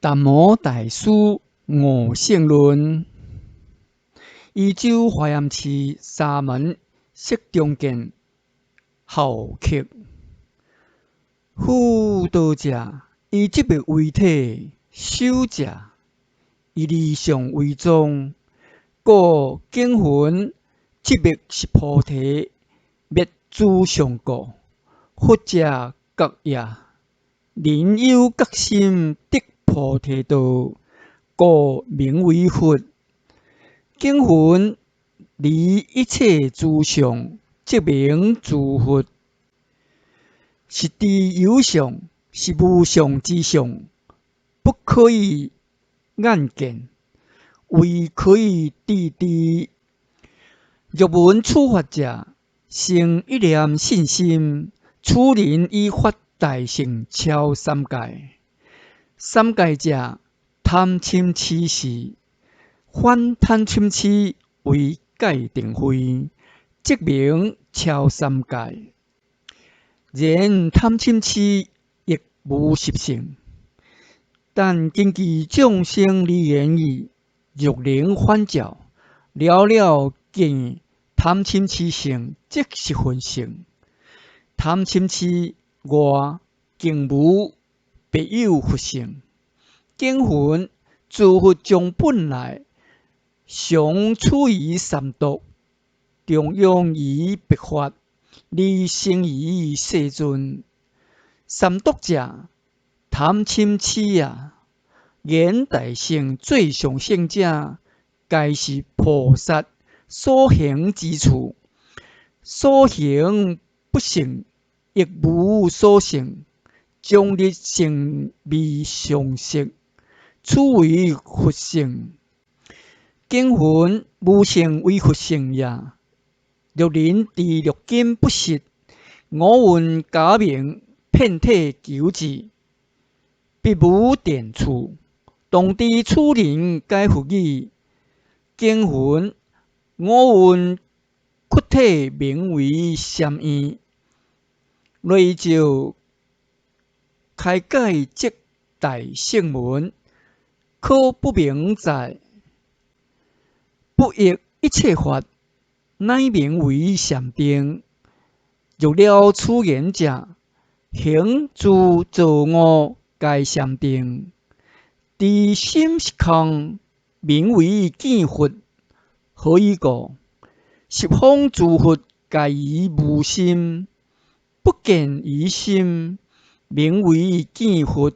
達摩大師悟性論，宜州華嚴寺沙門釋中建後刻。夫道者，以寂滅為體；修者，以離相為宗。故經云：寂滅是菩提，滅諸相故。佛者覺也，人有覺心得菩提道，故名為佛。經云：離一切諸相，即名諸佛。是知有相，是無相之相，不可以眼見，唯可以智知。若聞此法者，生一念信心，此人已發大乘超三界。三界者，貪嗔癡是，反貪嗔癡為戒定慧，即名超三界。然貪嗔癡亦無實性，但根據眾生離言語，若能反照，了了見貪嗔癡性，即是佛性。貪嗔癡外，更無別有佛性。經云：諸佛從本來，常處於三毒，中庸於別法，而成於世尊。三毒者，貪嗔癡也。言大乘最上聖者，皆是菩薩所行之處，所行不勝，亦無所勝，終日成味相續，此為佛性。經云：無性為佛性也。若人知六根不實，五蘊假名，遍體求之，必無定處。當知此人皆佛語。經云：五蘊窟體名為禪院，內照開解則大乘門，可不明在，不譯一切法，乃名為禪定。若了此言者，行住坐臥皆禪定。知心是空，名為見佛。何以故？十方諸佛皆於無心，不見於心，名為見佛。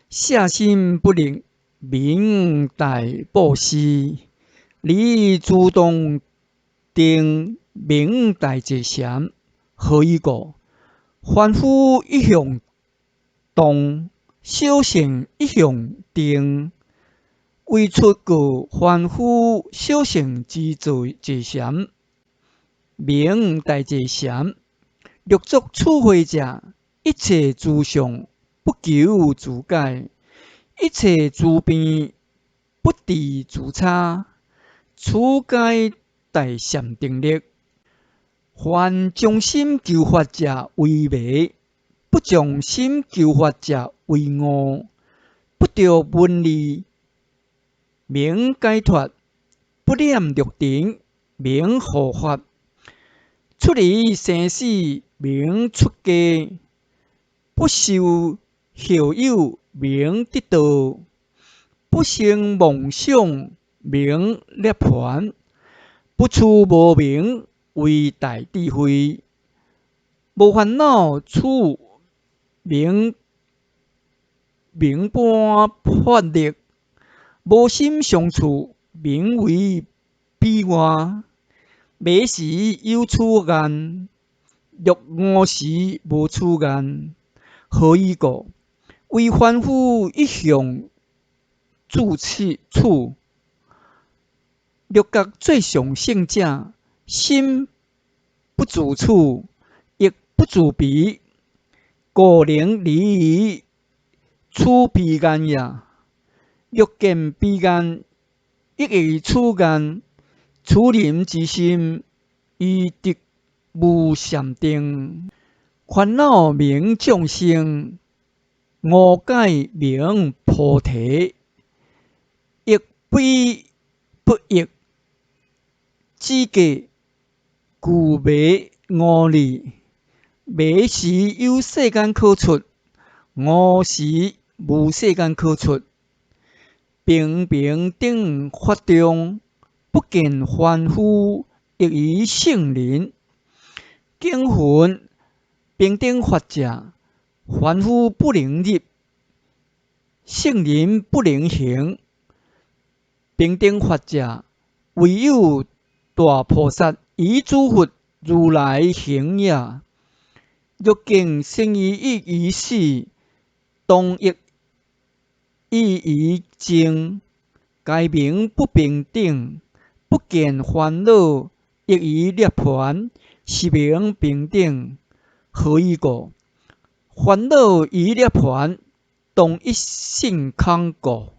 捨身不立，名大布施。離諸動定，名大坐禪。何以故？凡夫一向動，小乘一向定。唯出過凡夫小乘之坐坐禪，名大坐禪。六足處會者，一切諸相不求自解，一切諸變不著諸差，此皆大禪定力。凡將心求法者為迷，不將心求法者為悟。不著文字，名解脫；不染六塵，名護法。出離生死，名出家；不受後有，名得道；不生妄想，名涅槃；不出無明，為大智慧；無煩惱處，名明般法力；無心相處，名為彼岸。迷時有此岸，若悟時無此岸。何以故？為凡夫一向住此處，六覺最上聖者，心不住此，亦不住彼，故能離此彼岸也。若見彼岸，亦會此岸。此人之心，已得無禪定。煩惱名眾生，誤解名菩菩提，亦非不亦，只隔具迷悟理。迷時有世間可出，悟時無世間可出。平平等法中，不見凡夫，亦異聖人。經云平等法者，凡夫不能入，聖人不能行。平等法者，唯有大菩薩與諸佛如來行也。若見生於一於死，當亦異於淨，皆名不平等。不見煩惱，亦於涅槃，是名平等。何以故？煩惱與涅槃同一性空故。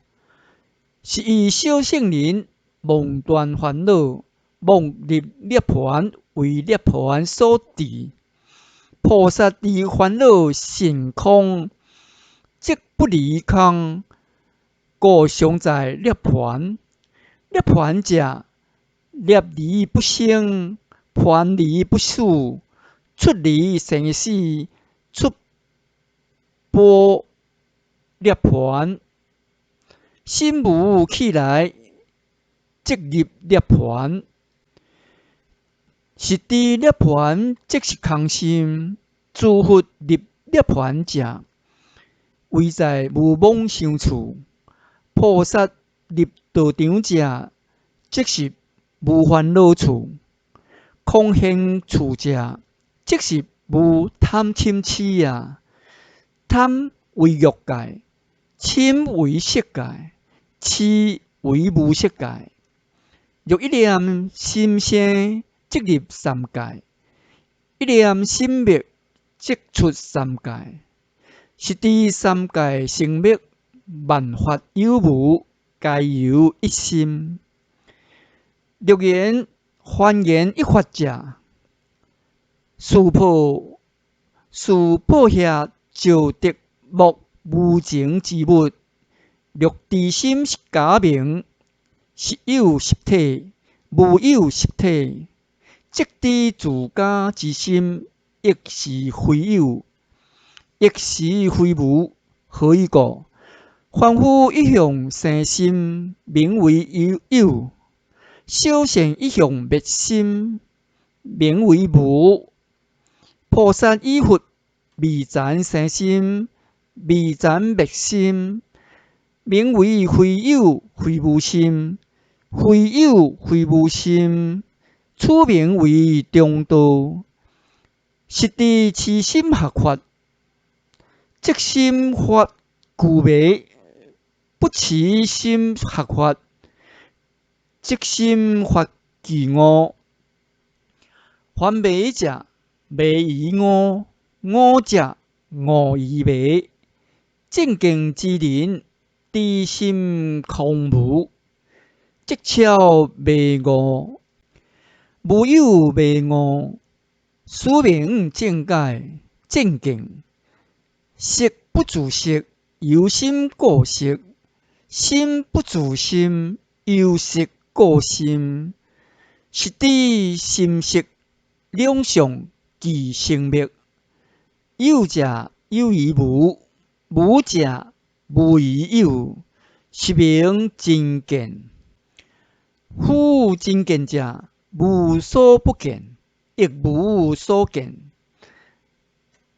是以小聖人望斷煩惱，莫入涅槃，為涅槃所致。菩薩知煩惱性空，即不離空，故常在涅槃。涅槃者，涅而不生，槃而不死，出離生死，出般涅槃。心無去來，即入涅槃。實知涅槃，即是空心。諸佛入涅槃者，唯在無妄想處；菩薩入道場者，即是無煩惱處；空行處者，即是無貪嗔癡也。貪為欲界，嗔為色界，癡為無色界。若一念心生，即入三界；一念心滅，即出三界。實知三界生滅，萬法有無，皆由一心。若言凡言一法者，是破遐石竹木無情之物。若知心是假名，實有實體，無有實體，即知自家之心，亦是非有，亦是非無。何以故？凡夫一向生心，名為有；小乘一向滅心，名為無。菩薩與佛未曾生心，未曾滅心，名為非有非無心。非有非無心，此名為中道。實知痴心學法，即心發具迷；不痴心學法，即心發具悟。凡迷者，迷於悟；悟者，悟於迷。正見之人，知心空無，即超迷悟。無有迷悟，此名正解正見。色不住色，由心故色；心不住心，由色故心。實知心色兩相俱生滅。有者有於無，無者無於有，是名真見。夫真見者，無所不見，亦無所見。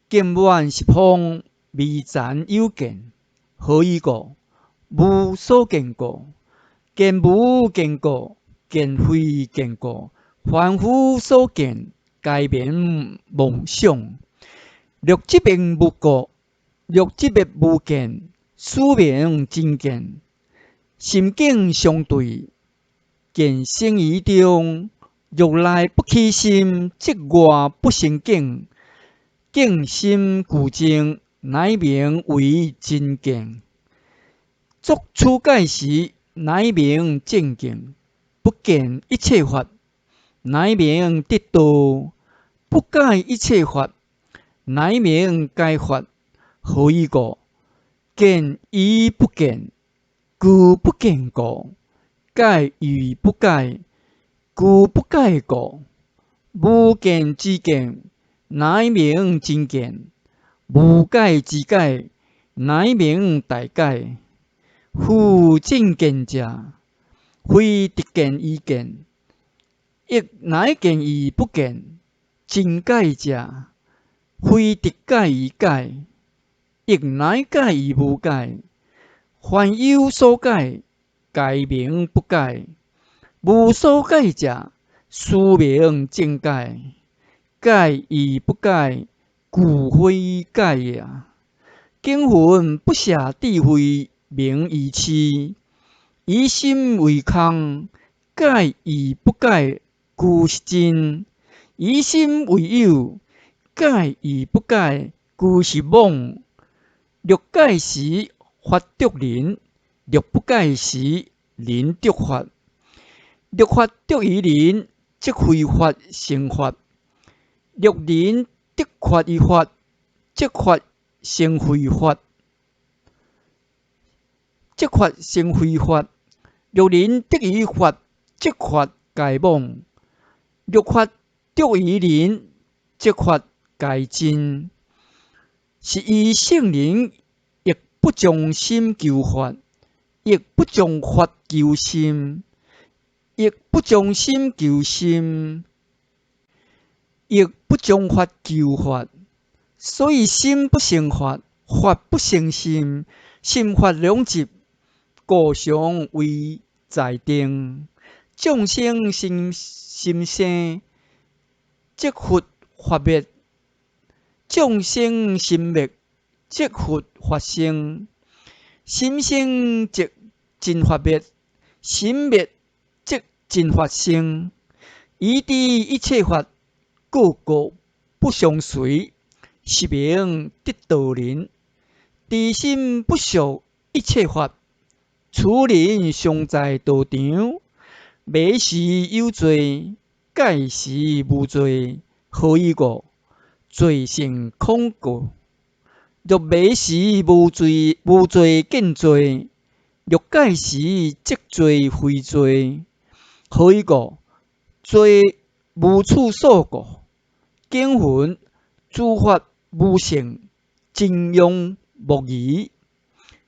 見滿十方，未曾有見。何以故？無所見故。見無見故，見非見故。凡夫所見，皆名妄想。若即滅無故，若即滅無見，此名真見。心境相對，見生於中。若內不起心，則外不生境。境心俱淨，乃名為真見。作此解時，乃名正見。不見一切法，乃名得道；不解一切法，乃名解法。何以故？見與不見，故不見故；解與不解，故不解故。無見之見，乃名真見；無解之解，乃名大解。夫正見者，非得見於見，亦乃見於不見；真解者，非得解於解，亦乃解於無解。凡有所解，皆名不解；無所解者，斯名正解。解與不解，故非解也。經云不捨智慧，名愚癡；以心為空，解與不解，故是真；以心為有，解與不解，故是妄。若解時，法著人；若不解時，人著法。若法著於人，則非法成法；若人得法於法，則法成非法。則法成非法。若人得於法，則法皆妄；若法著於人，則法皆真。是以聖人亦不將心求法，亦不將法求心，亦不將心求心，亦不將法求法。所以心不生法，法不生心，心法兩執，故常為在定。眾生心心生，則佛法滅；眾生心滅，則佛法生。心生則真法滅，心滅則真法生。以知一切法，個個不相隨，是名得道人。知心不屬一切法，此人常在道場，迷時有罪，解時無罪。何以故？罪性空故。若迷時無罪，無罪見罪；若解時則罪非罪。何以故？罪無處所故。經云：諸法無性，真用無疑。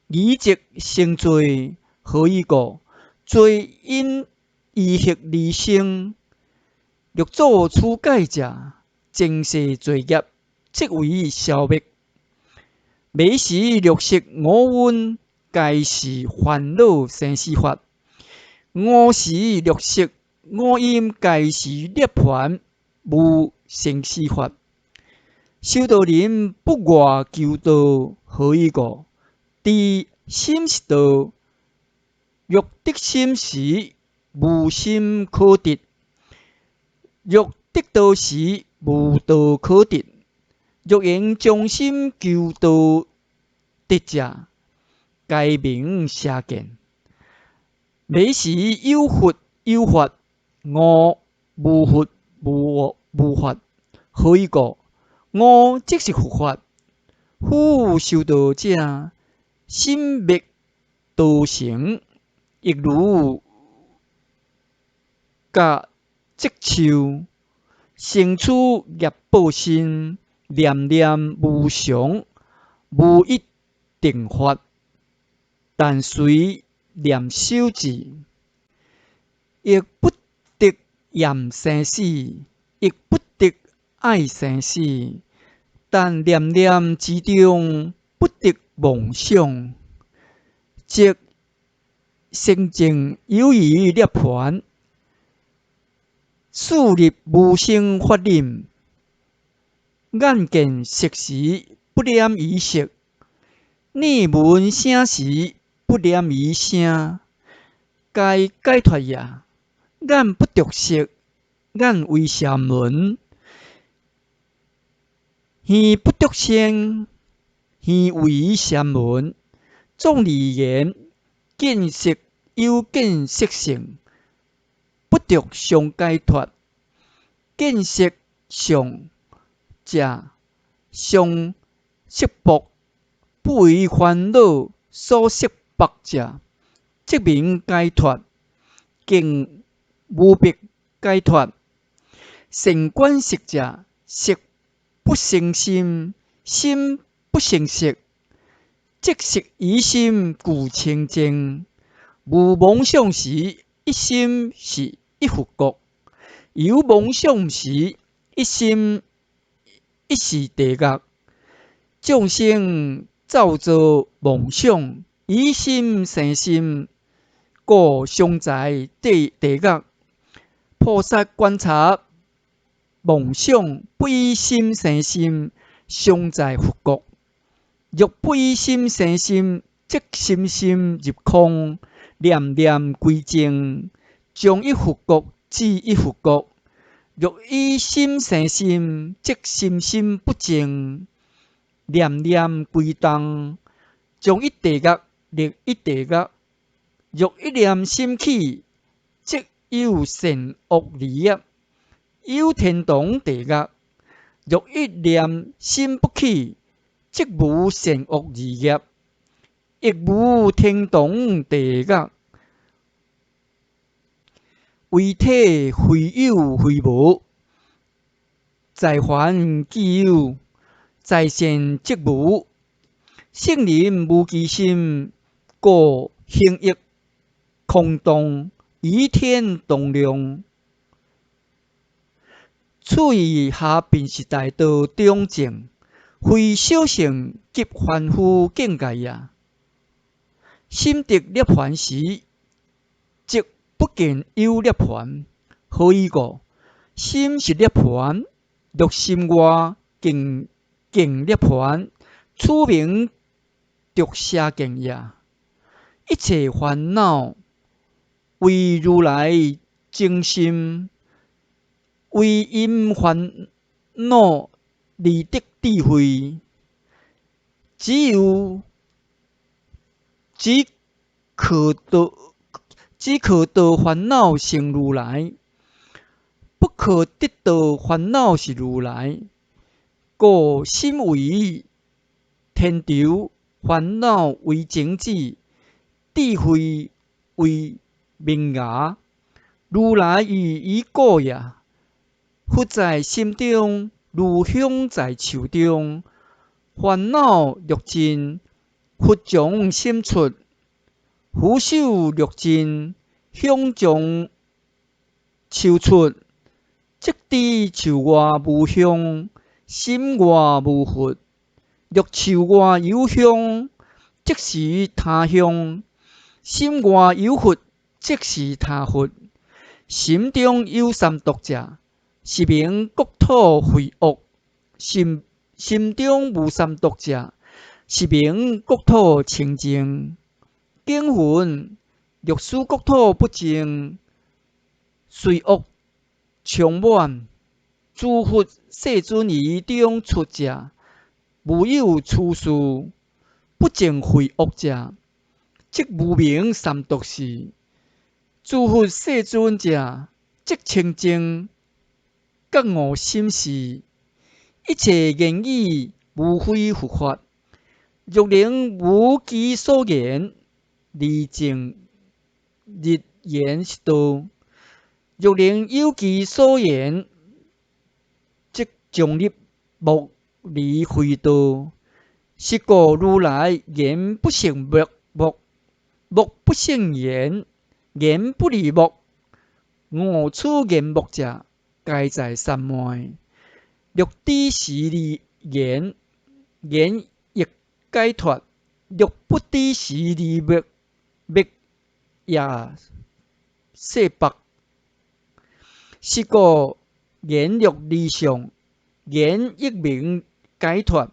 疑則成罪。何以故？罪因疑惑而生。若作此解者，前世罪業即為消滅。迷時六識五蘊，皆是煩惱生死法；悟時六識五陰，皆是涅槃無生死法。修道人不外求道，何以故？知心是道。若得心時，無心可得；若得道時，無道可得。若言將心求道得者，皆名邪見。迷時有佛有法，悟無佛無法。何以故？悟即是佛法。夫修道者，心滅道成，亦如莢植樹，成處業報身，念念無常，無一定法，但隨念修止，亦不得厭生死，亦不得愛生死，但念念之中不得妄想，則成正有餘涅槃，四入無生法忍。眼見色時不念於色，耳聞聲時不念於聲，皆解脫也。眼不著色，眼為聲聞；耳不著聲，耳為聲聞。總而言，見色有見色性，不著相解脫。見色相者，相色縛，不為煩惱所束縛者，則名解脫，見無別解脫。善觀色者，色不生心，心不生色，即色與心俱清淨。無妄想時，一心是一佛國；有妄想時，一心亦是地獄。眾生造作妄想，以心生心，故常在地獄。菩薩觀察妄想，不以心生心，常在佛國。若不以心生心，則心心入空，念念歸淨，將一佛國至一佛國。若以心生心，則心心不淨，念念歸動，將一地獄入一地獄。若一念心起，則有善惡二業，有天堂地獄。若一念心不起，則無善惡二業，亦無天堂地獄。為體非有非無，在凡既有，在善則無。聖人無其心，故行亦空洞，與天同量。處於下品是大道中正，非小乘及凡夫境界也。心得涅槃時，則不見有涅槃。何以故？心是涅槃，若心外見見涅槃，此名著邪見也。一切煩惱為如來真心，為因煩惱而得智慧。只可得，只可得煩惱成如來，不可得到煩惱是如來。故心為天柱，煩惱為種子，智慧為萌芽。如來為以故也。佛在心中，如香在樹中。煩惱若盡，佛從心出；拂袖若盡，香從樹出。則知樹外無香，心外無佛。若樹外有香，則是他香；心外有佛，則是他佛。心中有三毒者，是名國土穢惡；心中無三毒者，是名國土清淨。經云：若使國土不淨，隨惡充滿。諸佛世尊於中出者，無有此事。不淨穢惡者，則無名三毒事。諸佛世尊者，則清淨覺悟心事。一切言語無非佛法。若能無其所言，而證入言實道；若能有其所言，則將入莫離非道。是故如來言不勝目，目目不勝言，言不離目。悟此言目者，皆在三昧。若知時而言，言亦解脫；若不知時而目，目也束縛。是故言若離相，言亦名解脫；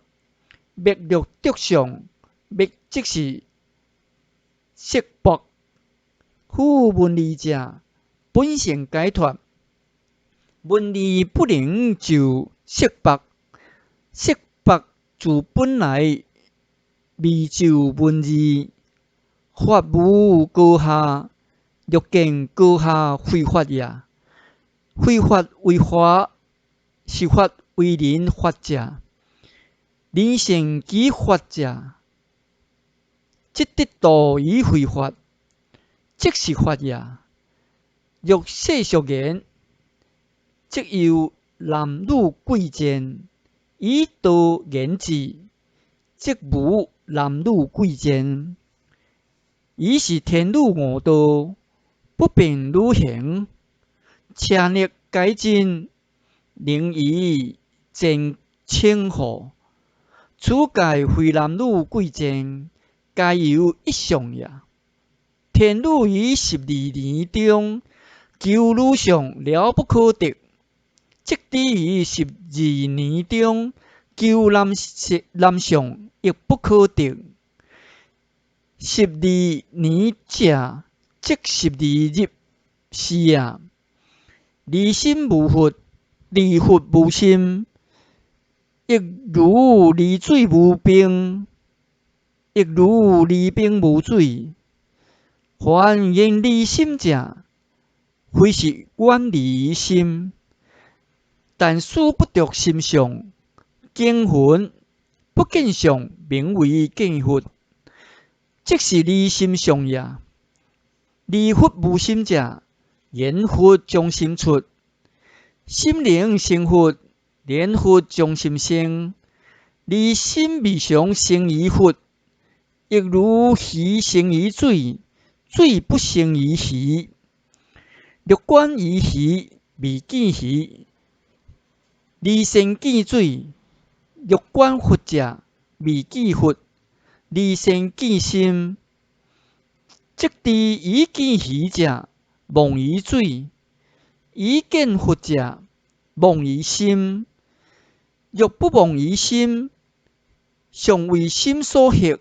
目若著相，目即是束縛。夫聞義者，本性解脫。聞義不能就束縛，束縛自本來未就聞義。法無高下，若見高下非法也。非法為法，是法為人法者，人成其法者，即得度於非法，即是法也。若世俗言，則猶男女貴賤，以道言之，則無男女貴賤。以是天女五道，不便女行，車逆皆真，能以前稱呼。此界非男女貴賤，皆由一相也。天女於12年中，求女相了不可得，即知於十二年中，求男男相亦不可得。十二年者，即十二日時也。離心無佛，離佛無心，亦如離水無冰，亦如離冰無水。凡言離心者，非是遠離心，但使不著心相，經云不見相，名為見佛，即是離心相也。離佛無心者，言佛從心出，心能生佛，言佛從心生。離心未嘗生於佛，亦如魚生於水，水不生於魚。若觀於魚，未見魚，而先見水；若觀佛者，未見佛，而先見心。即知已見魚者，忘於水；已見佛者，忘於心。若不忘於心，尚為心所惑；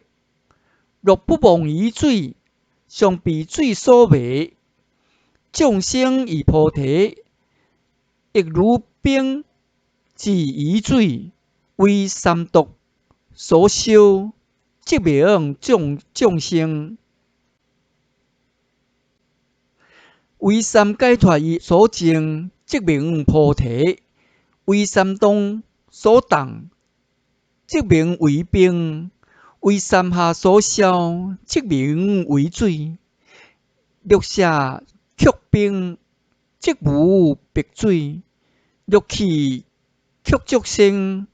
若不忘於水，尚被水所迷。眾生與菩提，亦如冰置於水，為三毒所燒，即名眾眾生。為三解脫義所證，即名菩提；為三動所動，即名為冰；為三下所燒，即名為水。若捨卻冰，即無別水；若棄卻眾生，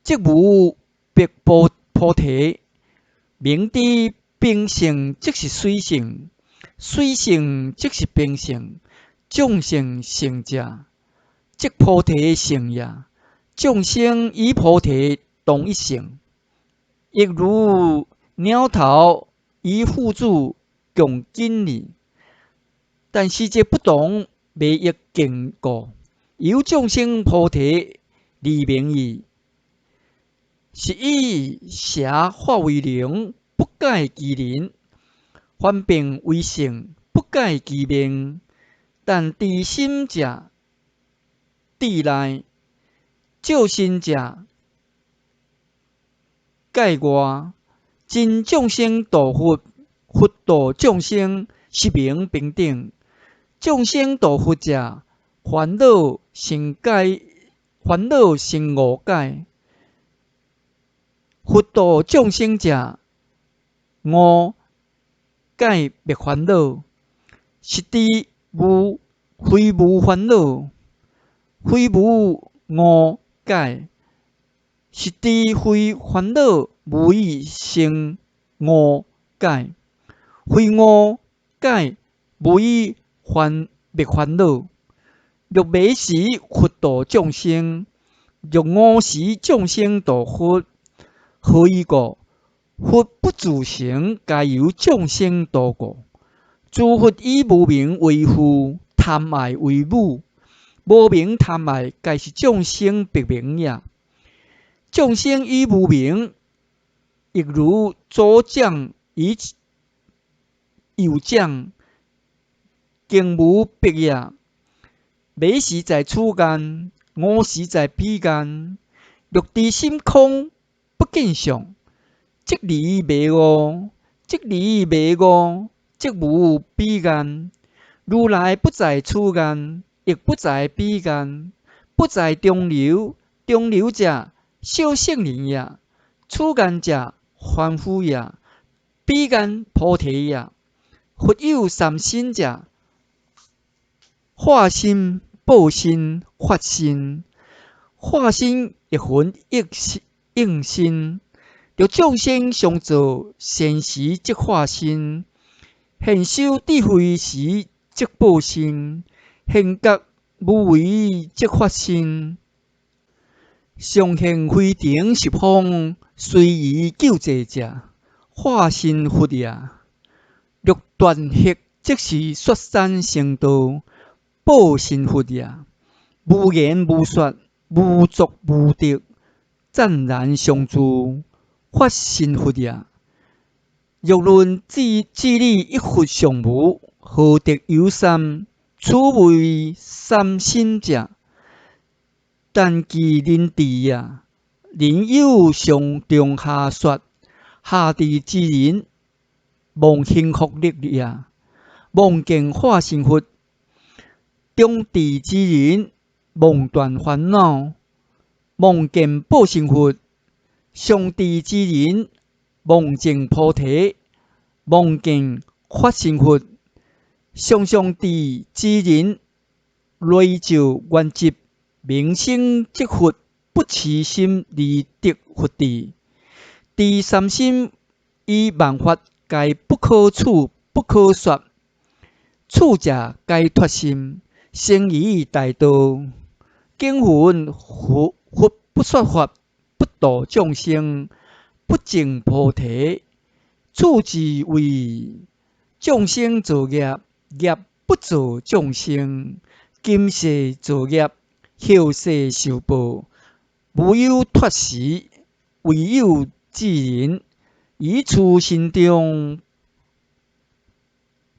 即無別菩菩提。明知冰性即是水性，水性即是冰性。眾生性者，即菩提性也。眾生與菩提同一性，亦如鳥頭與父子共緊連，但實際不同，未易見故。由眾生菩提而名義，是以邪化為靈，不改其靈；凡變為性，不改其命。但知心者智內，照身者界外。真眾生度佛，佛度眾生，是名平等。眾生度佛者，煩惱成解，煩惱成誤解；佛度眾生者，誤解滅煩惱。實知無非無煩惱，非無誤解。實知非煩惱，無以成誤解；非誤解，無以煩滅煩惱。若迷時佛度眾生，若誤時眾生度佛，何以故？佛不自成，皆由眾生度故。諸佛以無明為父，貪愛為母，無明貪愛，皆是眾生別名也。眾生與無明，亦如左掌與右掌，更無別也。迷時在此岸，悟時在彼岸。若知心空不見相，即離迷悟，即離迷悟，即無彼岸。如來不在此岸，亦不在彼岸，不在中流。中流者，小聖人也；此岸者，凡夫也。彼岸菩提也。佛有三身者，化身、報身、法身。化身亦云應身，若眾生常做善時則化身，現修智慧時則報身，現覺無為則法身。常現非常十方隨意救濟者，化身佛也。若斷惑即是說三成道，報身佛也。無言無說，無作無得，燦然常住，法身佛也。若論智理一佛尚無，何得有三？此為三身者，但記人智也。人有上中下說，下智之人，望幸福力也，望見化身佛；中智之人，望斷煩惱，望見報身佛；上智之人，望證菩提，望見法身佛；上上智之人，內照圓寂，明生即佛，不癡心而得佛智。知三身與萬法皆不可取，不可說，取者皆脫心，成於大道。經云佛佛不說法，不度眾生，不證菩提。此之為眾生造業，業不造眾生。今世造業，後世受報，無有脫時，唯有智人。於此心中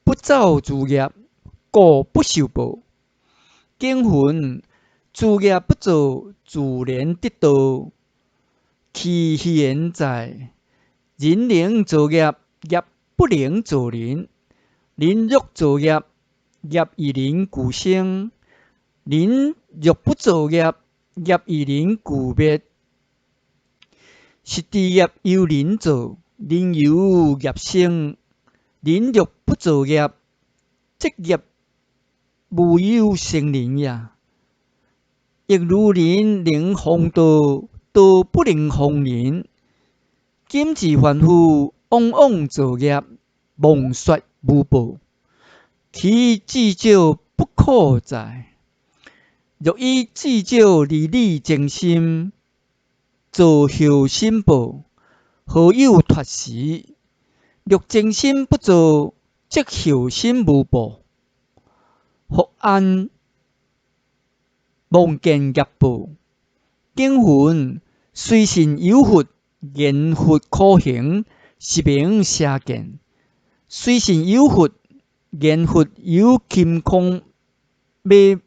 不造諸業，故不受報。經云諸業不造，自然得道。其虛言在，人能造業，業不能造人。人若造業，業與人俱生；人若不造業，業與人俱滅。實智業由人造，人由業生。人若不造業，則業無有生人也。亦如人能防盜，盜不能防人。今之凡夫，往往造業，妄說無報，其至少不可在。若以至少而立真心，造後心報，何有脫時？若真心不造，則後心無報。復安望見業報？經云：隨信有佛，言佛可行，是名邪見。隨信有佛，言佛有金空靡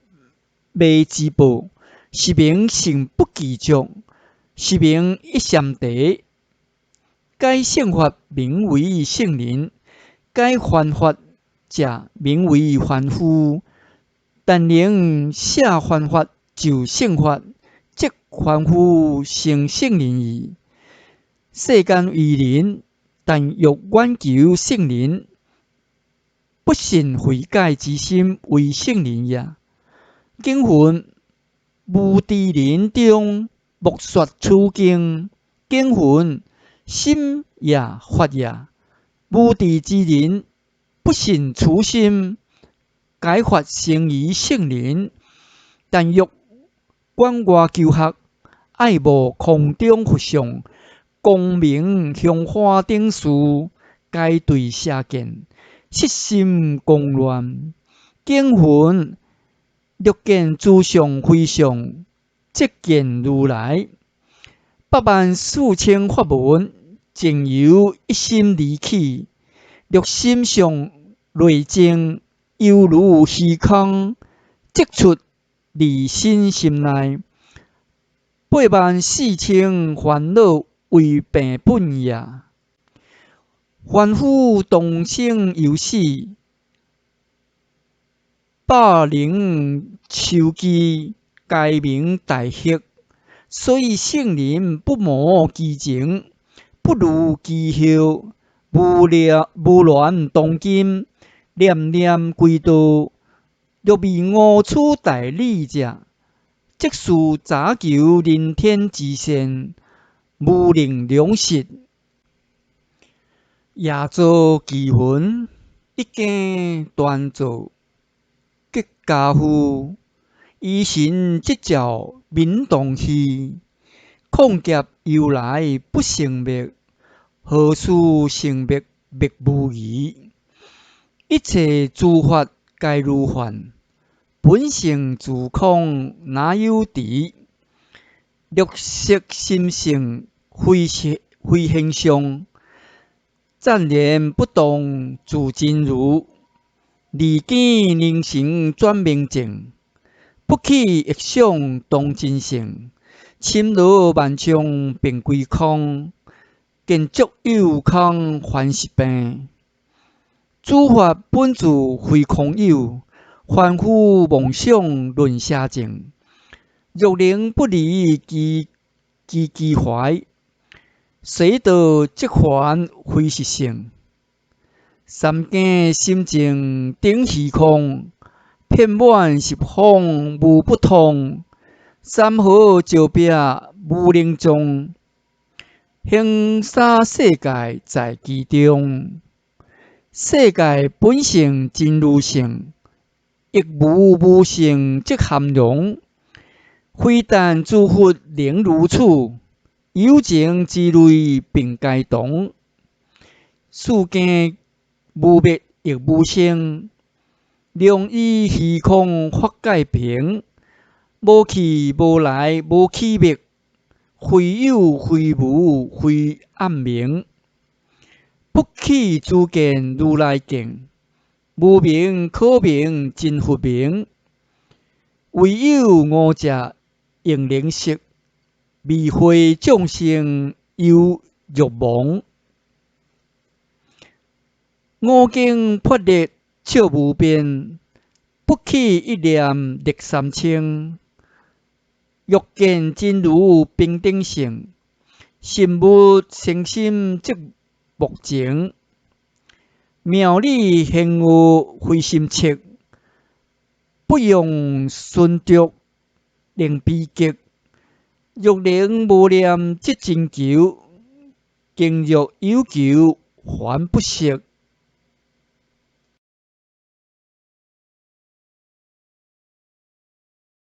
靡之報，是名信不具足，是名一禪諦。該聖法名為聖人，該凡法者名為凡夫。但能捨凡法就聖法，則凡夫成聖人矣。世間為人，但欲遠求聖人，不信悔改之心為聖人也。經云：無知人中，莫說此經。經云：心也法也。無知之人，不信此心，該法成於聖人。但欲遠外求學，愛慕空中佛像、光明香花等事，皆對邪見，失心狂亂。經云：若見諸相非相，則見如來。8萬4千法門，淨由一心而起。若心相內證，猶如虛空，即出離身心內。8萬4千煩惱為病本也。凡夫當生猶死，百靈秋機，皆名大惑。所以聖人不謀其前，不慮其後，無量無亂當今，念念歸道。若未悟此大理者，即是雜求人天之善，無能兩失。夜造奇雲，一經端坐，結跏趺，以神寂照泯當虛，曠劫由來不生滅，何事生滅滅無餘？一切諸法皆如幻，本性自空哪有執？六識心性非非現象，暫然不動自真如。二見人成轉明淨，不起憶想當真性。深羅萬象並歸空，見足有空凡是病。諸法本自非空有，凡夫妄想論邪正。若能不離其其其懷，隨道即凡非實性。三境心淨等虛空，遍滿十方無不通。三河石壁無能撞，行沙世界在其中。世界本性真如性，亦無無性即含容。非但諸佛能如此，有情之類並皆同。世間無滅亦無生，良以虛空法界平，無去無來無起滅，非有非無非暗冥。不起諸見如來見，無明可名真佛名。唯有悟者應能識，迷惑眾生猶若夢。五經破力笑無邊，不起一念力三清。欲見真如平等性，心無生心即目前。妙理玄奧非心測，不用順著能悲極。若能無念即真求，經若有求還不識。